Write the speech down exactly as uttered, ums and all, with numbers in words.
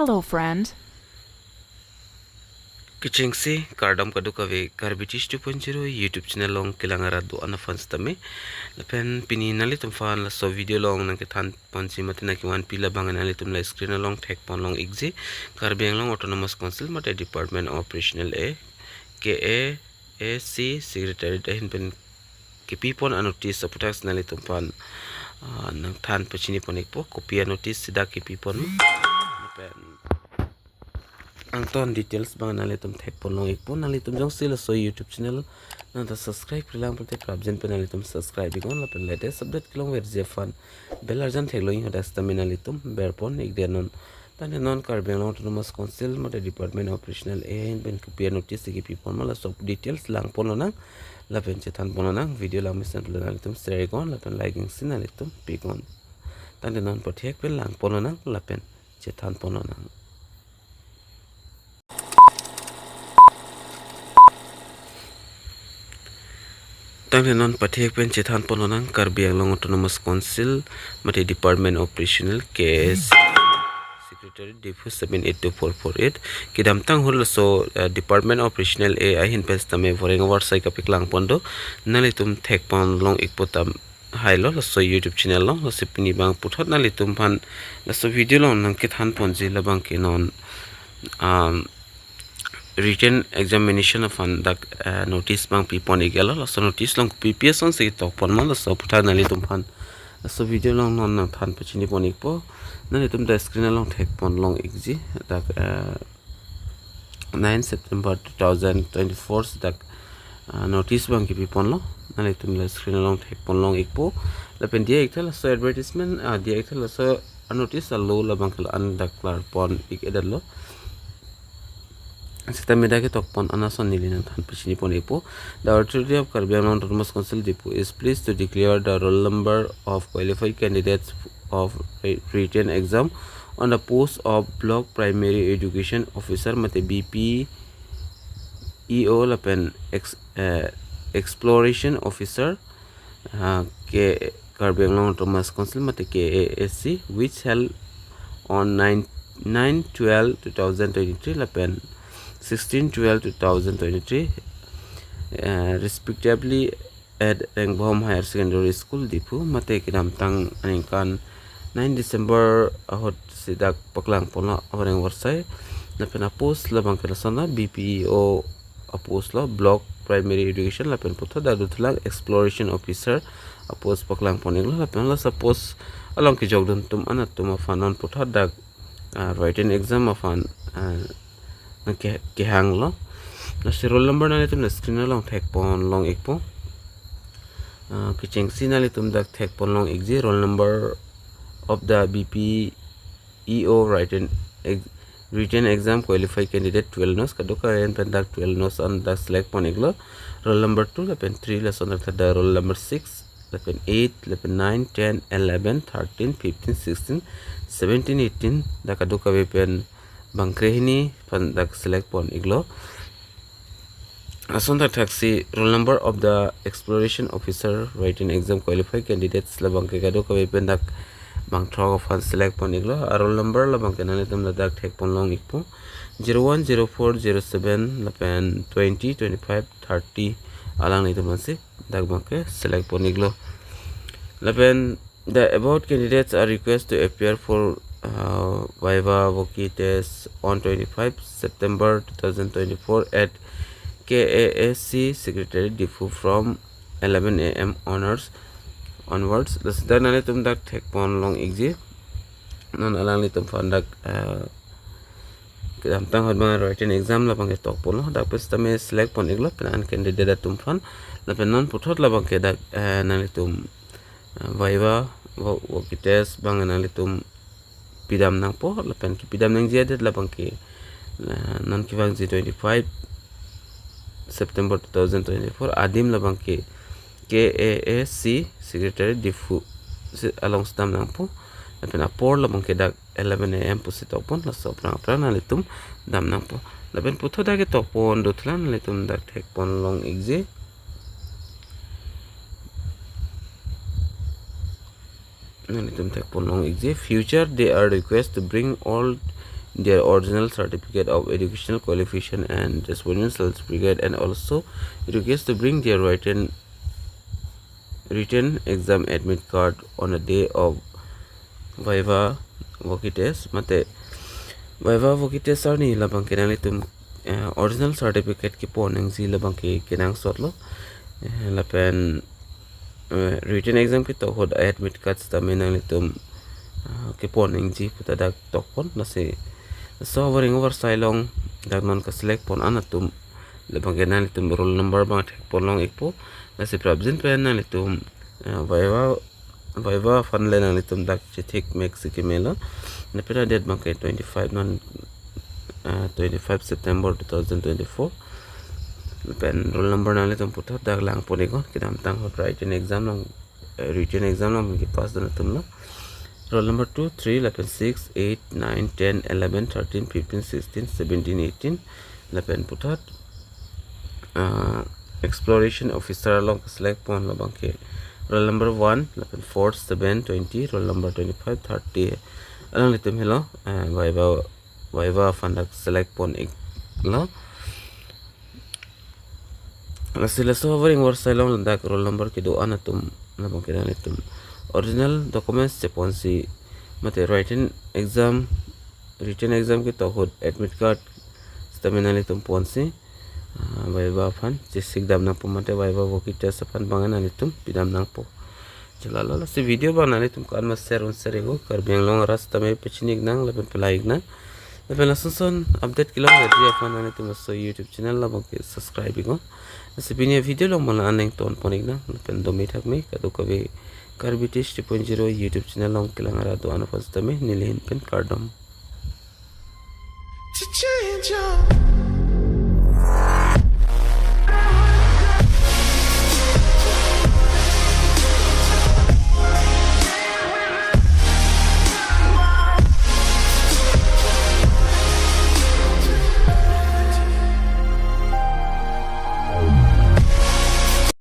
Hello, friend. Kechengsi kardom kadokave Karbi Teach two point zero YouTube channel along kelang arat do-an aphan sitame. Lapen pini nanglitum aphan laso video along nangkethan ponji mate nangkevanpi labang nanglitum la screen along thekpon long ikji. Karbi Anglong Autonomous Council mate Department of Regional A, K A A C Secretariat ahin pen kepipon a-notice aphuthak nanglitum aphan, ah, nangthan pachini pon ikpo, kopi a-notice si dak kepipon ma. Lapen angton details abang nanglitum thekpon long ikpo. Nanglitum jongsi laso YouTube channel nangta subscribe-re lang pulote prapjin pen nanglitum subscribe iknon, lapen latest update kelongverji aphan bell arjan theklong iknon, hadak sitame nanglitum berpon ikdet non. Tangte non Karbi Anglong Autonomous Council mate Department of Regional A ahin pen kopi a-notice si kepipon ma, laso details langpon lonang lapen chethanpon lonang. Video langmesen pulote nanglitum share iknon lapen liking si nanglitum piknon. Tangte non pathek pen langpon lonang lapen chethanpon lonang. Tangte non pathek pen chethanpon lonang, Karbi Anglong Autonomous Council mate Department of Regional, K A A C Secretariat, Diphu seven eight two four four eight. Kedamtang ahut laso, eh, Department of Regional A ahin pen sitame voreng avarsai kapaklangpon do. Nanglitum thekpon long ikpo tam hailo laso YouTube channel along. Laso pini abang puthot nanglitum aphan laso video along nangkethan ponji labang ke non, um, written examination aphan dak, eh, notice abang pipon iklo. Laso notice along kopi pi asonsi ketokpon ma, laso aphuthak nanglitum aphan laso video along non nangthan pachini pon ikpo. Nanglitum dak screen along thekpon long ikji, dak, eh, nine September two thousand twenty-four si dak, ah, notice abang kepipon lo. Nanglitum la screen along thekpon long ikpo. Lapen diya iktha laso advertisement, ah, diya iktha laso a-notice alo labang ke la-an dak klarpon ik-edetlo. Sitame dak ketokpon an ason neli nangthan pachini pon ikpo. The authority of Karbi Anglong Autonomous Council Diphu is pleased to declare the roll number of qualified candidates of wri-, written exam on the post of Block Primary Education Officer mate B P E O lapen ex-, eh, Exploration Officer, ah, K-, Karbi Anglong Autonomous Council mate K A A C, which held on nine, nine twelve two thousand twenty-three lapen sixteen twelve two thousand twenty-three, eh, respectively at Rengbhom Higher Secondary School, Diphu. Mate kedamtang aningkan nine December ahut si dak paklangpon lo avoreng avarsai. Lapen a-post labang ke lason lo, B P E O a-post lo, Block Primary Education, lapen puthot dak dothulang Exploration Officer a-post paklangpon iklo. Lapen laso a-post along kejokdun atum an atum aphan non puthot dak, ah, written exam aphan, ah, nangke-, kehang lo. Lasi roll number nanglitum la screen along thekpon long ikpo. Ah, kechengsi nanglitum dak thekpon long ikji, roll number of the B P E O written ex-, written exam qualified candidate twelve nos, kadokave pen dak twelve nos an dak select pon iklo. Roll number two lapen three, lason dak thada roll number six, lapen eight, lapen nine, ten, eleven, thirteen, fifteen, sixteen, seventeen, eighteen, dak kadokave pen bangkrehini aphan dak select pon iklo. Ason thakthaksi roll number of the Exploration Officer written exam qualified candidates labang ke kadokave pen dak bangthrok aphan select pon iklo. A-roll number labang ke nanglitum ladak thekpon long ikpo, zero one, zero four, zero seven, lapen twenty, twenty-five, thirty, alanglitum ansi dak abang ke select pon iklo. Lapen the above candidates are request to appear for, uh, viva voce test on twenty-five September two thousand twenty-four at K A A C Secretariat, Diphu from eleven A M onwards, onwards. Lasi dak nanglitum dak thekpon long ikji. Non alanglitum aphan dak, uh, kedamtang ahut abang written exam labang ketokpon lo. Dak pen sitame select pon iklo pen an candidate atum aphan. Lapen non puthot labang ke dak, eh, nanglitum, eh, viva, vo-, voce test abang nanglitum pidam nangpo, lapen kepidam nangji adet labang ke, eh, non kevangji twenty-five September two thousand twenty-four adim labang ke K A A C Secretariat, Diphu si alongsi dam nangpo. Lapen apor labang ke dak eleven A M pusi tokpon, laso aphrang aphrang nanglitum dam nangpo. Lapen puthot dak ketokpon dothulang, nanglitum dak thekpon long ikji. Nanglitum thekpon long ikji. Future, they are request to bring all their original certificate of educational qualification and respondent certificate, and also request to bring their written written exam admit card on the day of viva voce test. Mate viva voce test arni labang ke nanglitum, eh, original certificate kepon nangji labang ke kenangsot lo. Eh, lapen, eh, written exam ketok ahut admit card sitame nanglitum, ah, kepon nangji pu ta dak tokpon. Lasi laso hovering over asai along dak non kaselect pon an atum labang ke nanglitum roll number abang thekpon long-ikpo. Lasi prapjin pen nanglitum, eh, viva viva aphan le nanglitum dak chethek mek si kemelo. Lapen adate abang ke twenty-five non, eh, twenty-five September two thousand twenty-four. Lapen roll number nanglitum puthot dak langpon-iknon, kedamtang ahut written exam along, eh, written exam along kepass dun atum lo. Roll number two, three, lapen six, eight, nine, ten, eleven, thirteen, fifteen, sixteen, seventeen, eighteen, lapen puthot, ah, exploration officer along select pon labang ke roll number one, lapen four, seven, twenty, roll number twenty-five, thirty. Alanglitum helo, eh, viva viva aphan dak select pon-iklo. Lasi laso hovering over asai along ladak roll number kedo an atum labang ke nanglitum original documents cheponsi, mate written exam, written exam ketok ahut admit card sitame nanglitum ponsi, ah, viva aphan chesik dam nangpo, mate viva voce test aphan abang nanglitum pidam nangpo. Chalalo, lasi video abang nanglitum ko-an ma share un share-iknon, Karbi Anglong arat sitame pachini-iknang lapen pelai-iknang. Lapen lason son update kelong lagi aphan nanglitum laso YouTube channel labang ke subscribe-iknon. Lasi pini avideo along mala aneng ton pon-iknang, lapen dome thakme kadokave Karbi Tech two point zero YouTube channel along kelang arat do-an aphan sitame neli ahin pen kardom. To change your